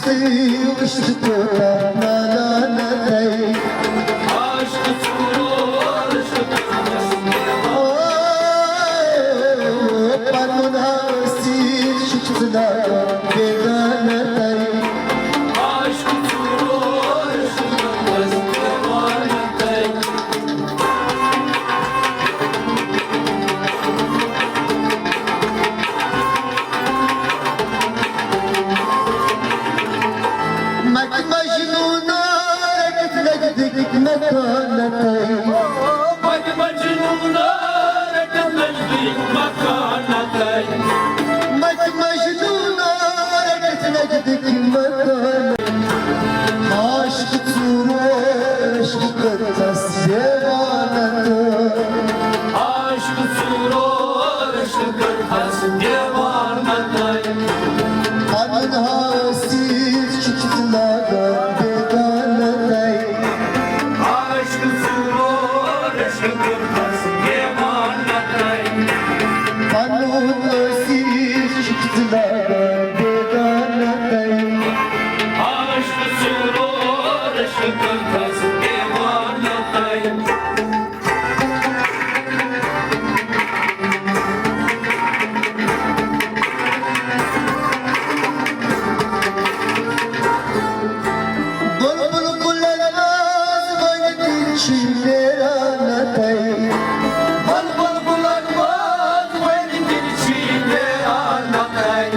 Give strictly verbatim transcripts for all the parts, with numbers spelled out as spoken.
وٕچھِتھ کوٗتاہ نادان تَے۔ پَنُن حٲصِل چھُکھ ژٕ لاگان بیگانہٕ تَے۔ مَتہِ مَجنوٗنا رٔٹِتھ نزدیٖک مکانہٕ تَے۔ مَتہِ مَجنوٗنا رٔٹِتھ نزدیٖک مکانہٕ تَے۔ مَتہِ مَجنوٗنا رٔٹِتھ نزدیٖک مکانہٕ۔ عاشق ژوٗر عٲشق کٔرتھَس دیوانہٕ تَے۔ عاشق ژوٗر عٲشق کٔرتھَس دیوانہٕ تَے۔ پَنُن حٲصِل چھُکھ ژٕ لاگان بیگانہٕ تَے۔ عاشق ژوٗر عٲشق کٔرتھَس دیوانہٕ تَے۔ پَنُن حٲصِل چھُکھ ژٕ لاگان بیگانہٕ تَے۔ عاشق ژوٗر عٲشق کٔرتھَس دیوانہٕ تَے۔ بُلبُل گُلَن منٛز وۄنۍ تہِ چھُے نیران نَتَے۔ بُلبُل گُلَن منٛز وۄنۍ تہِ چھُے نیران نَتَے۔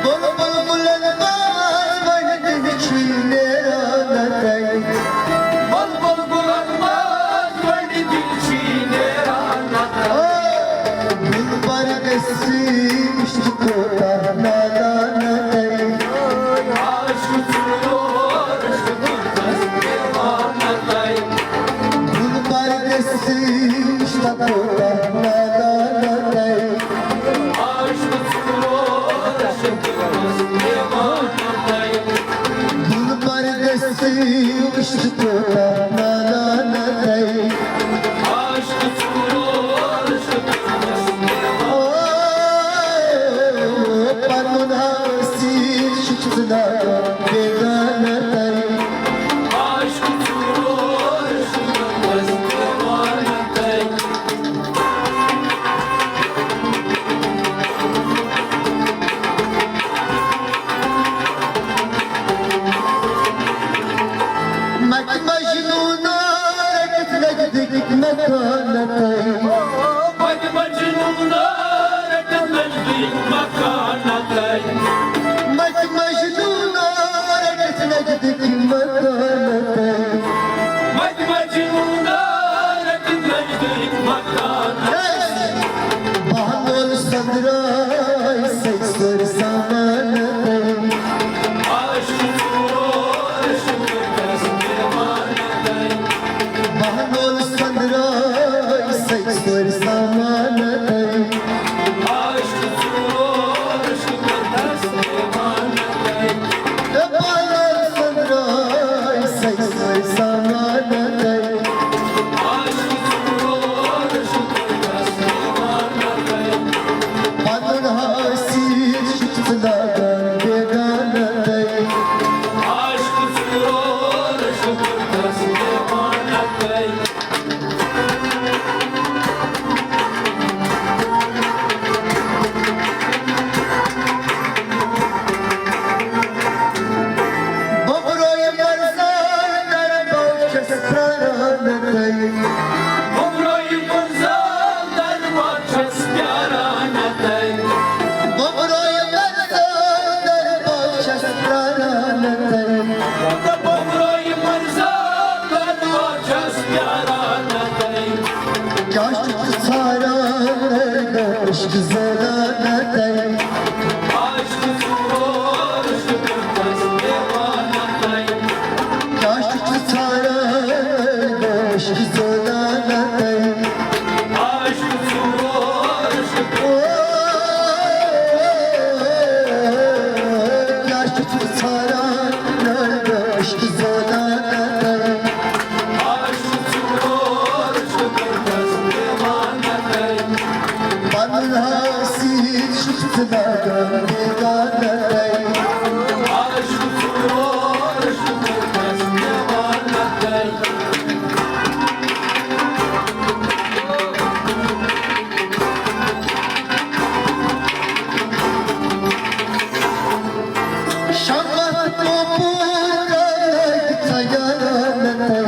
بُلبُل گُلَن منٛز وۄنۍ تہِ چھُے نیران نَتَے۔ بُلبُل گُلَن منٛز وۄنۍ تہِ چھُے نیران نَتَے۔ بُلبُل پردیسی وٕچھِتھ کوٗتاہ نادان تَے۔ عاشق ژوٗر عٲشق کٔرتھَس دیوانہٕ تَے۔ بُلبُل پردیسی وٕچھِتھ کوٗتاہ نادان تَے۔ عاشق ژوٗر عٲشق کٔرتھَس دیوانہٕ تَے۔ بُلبُل پردیسی وٕچھِتھ کوٗتاہ نادان تَے۔ عاشق ژوٗر عٲشق کٔرتھَس دیوانہٕ۔ پَنُن حٲصِل چھُکھ ژٕ لاگان بیگانہٕ تَے۔ عاشق ژوٗر عٲشق کٔرتھَس دیوانہٕ تَے۔ مَتہِ مَجنوٗنا رٔٹِتھ نزدیٖک مکانہٕ تَے۔ مَتہِ مَجنوٗنا رٔٹِتھ نزدیٖک مکانہٕ تَے۔ مَتہِ مَجنوٗنا رٔٹِتھ نزدیٖک مکانہٕ تَے۔ مَتہِ مَجنوٗنا رٔٹِتھ نزدیٖک مکانہٕ تَے۔ بہلول سندراے سۭتۍ سٲرۍ سامان تَے۔ عاشق ژوٗر عٲشق کٔرتھَس دیوانہٕ تَے۔ بہلول سندراے سۭتۍ سٲرۍ سامان تَے۔ عاشق ژوٗر عٲشق کٔرتھَس دیوانہٕ تَے۔ بہلول سندراے سۭتۍ سٲرۍ سامان تَے۔ پَنُن حٲصِل چھُکھ ژٕ لاگان بیگانہٕ تَے۔ بُبرویہِ مرزا دربار چھَس پرٛاران تَے۔ بُبرویہِ مرزا دربار چھَس پرٛاران تَے۔ بُبرویہِ مرزا دربار چھَس پرٛاران تَے۔ بُبرویہِ مرزا دربار چھَس پرٛاران تَے۔ کیٛاہ چھُکھ ژھاران عشق زولان تَے؟ کیٛاہ چھُکھ ژھاران عشق زولان تَے؟ کیٛاہ چھُکھ ژھاران عشق زولان تَے؟ پَنُن حٲصِل چھُکھ ژٕ لاگان بیگانہٕ تَے۔ شمعت پوپور لٲگِتھ یارانہٕ تَے۔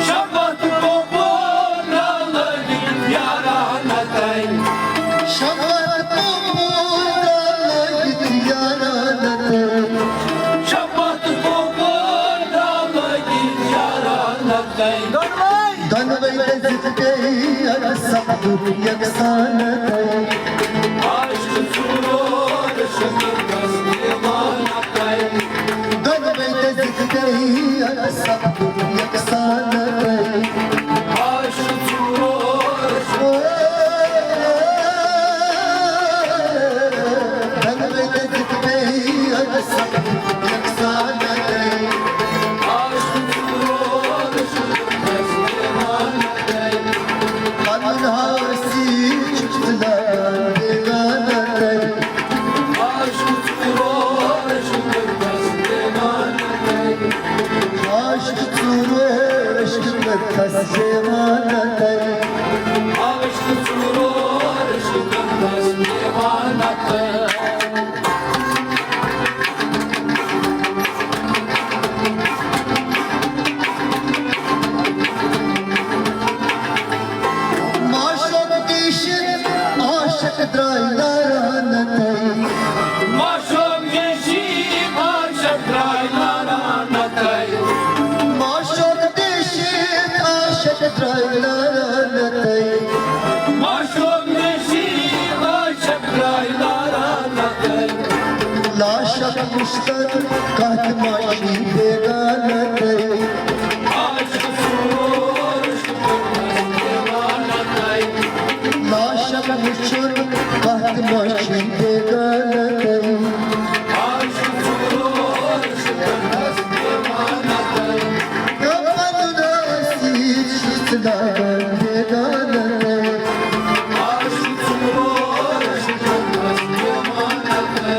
شمعت پوپور لٲگِتھ یارانہٕ تَے۔ شمعت پوپور لٲگِتھ یارانہٕ تَے۔ شمعت پوپور لٲگِتھ یارانہٕ تَے۔ دۄنوَے دٔزِتھ پیٚیہِ اَکہِ سپدُک یَکسان تَے۔ عاشق ژورو رٔشِتھ کٔرتَس دیوانہٕ تَے۔ دۄنوَے دٔزِتھ پیٚیہِ اَکہِ سپدُک یَکسان تَے۔ عاشق ژورو رٔشِتھ دۄنوَے دٔزِتھ پیٚیہِ اَکہِ سپدُک یَکسان تَے۔ عاشق ژورو رٔشِتھ کٔرتَس دیوانہٕ تَے۔ پنُن ہاسی چھُ ژٕ لاگان بیگانہٕ تَے۔ عاشق ژورو رٔشِتھ کٔرتَس دیوانہٕ تَے۔ عاشق ژورو رٔشِتھ کٔرتَس دیوانہٕ تَے۔ عاشق ژورو رٔشِتھ کٔرتَس دیوانہٕ تَے۔ معشوق دیٖشِتھ عاشق درٛاے لارانہٕ تَے۔ معشوق دیٖشِتھ عاشق درٛاے لارانہٕ تَے۔ معشوق دیٖشِتھ عاشق درٛاے لارانہٕ تَے۔ معشوق دیٖشِتھ عاشق درٛاے لارانہٕ تَے۔ لاشک مُشتَن کَتھ ما چھِ بیگانہٕ تَے۔ عاشق ژورو رٔشِتھ کٔرتَس دیوانہٕ تَے۔ لاشک وٕچھُن کَتھ ما چھِ بیگانہٕ تَے۔ عاشق ژورو رٔشِتھ کٔرتَس دیوانہٕ تَے۔ پنُن ہاسی چھُ ژٕ لاگان بیگانہٕ تَے۔ عاشق ژورو رٔشِتھ کٔرتَس دیوانہٕ تَے۔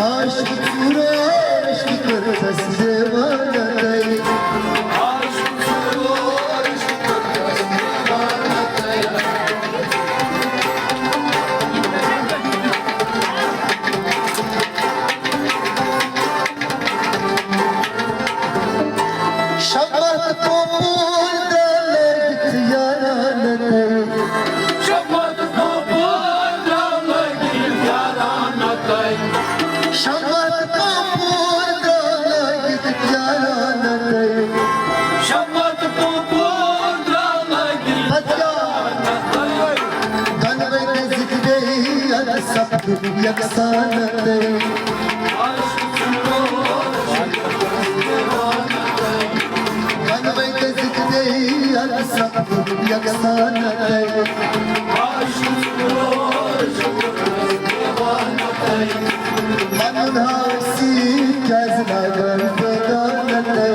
عاشق ژورو رٔشِتھ کٔرتَس دیوانہٕ تَے۔ عاشق ژورو رٔشِتھ کٔرتَس دیوانہٕ تَے۔ شمعت پوپور درٛاے لٲگِتھ یارانہٕ تَے۔ شمعت پوپور درٛاے لٲگِتھ یارانہٕ تَے۔ شمعت پوپور درٛاے لٲگِتھ یارانہٕ تَے۔ شمعت پوپور درٛاے لٲگِتھ پتہٕ کیٛاہ؟ یارانہٕ تَے۔ دۄنوَے دٔزِتھ بیٚیہِ اَکہِ سپدُک یَکسان تَے۔ دۄنوَے دٔزِتھ بیٚیہِ اَکہِ سپدُک یَکسان تَے۔ پنُن ہاسی کیٛازِ لاگان بیگانہٕ تَے؟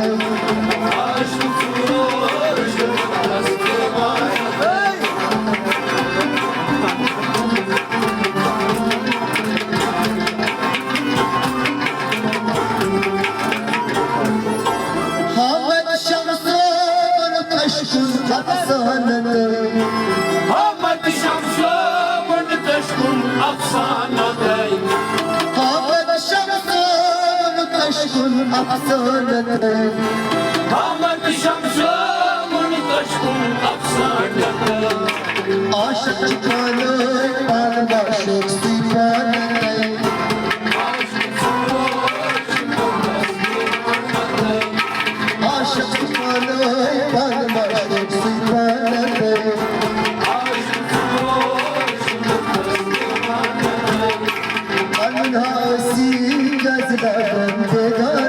حامد شمسو ووٚنُتھ عشقُن افسانہٕ تَے۔ حامد شمسو ووٚنُتھ عشقُن افسانہٕ تَے۔ حامد شمسو ووٚنُتھ عشقُن افسانہٕ تَے۔ حامد شمسو ووٚنُتھ عشقُن افسانہٕ تَے۔ عاشق چھُ پانہٕ پانہٕ معشوق سٕے پانہٕ تَے۔ عاشق چھُ پانہٕ پانہٕ معشوق سٕے پانہٕ تَے۔ پنُن ہاسی گژھِ دَگن بیگانہٕ۔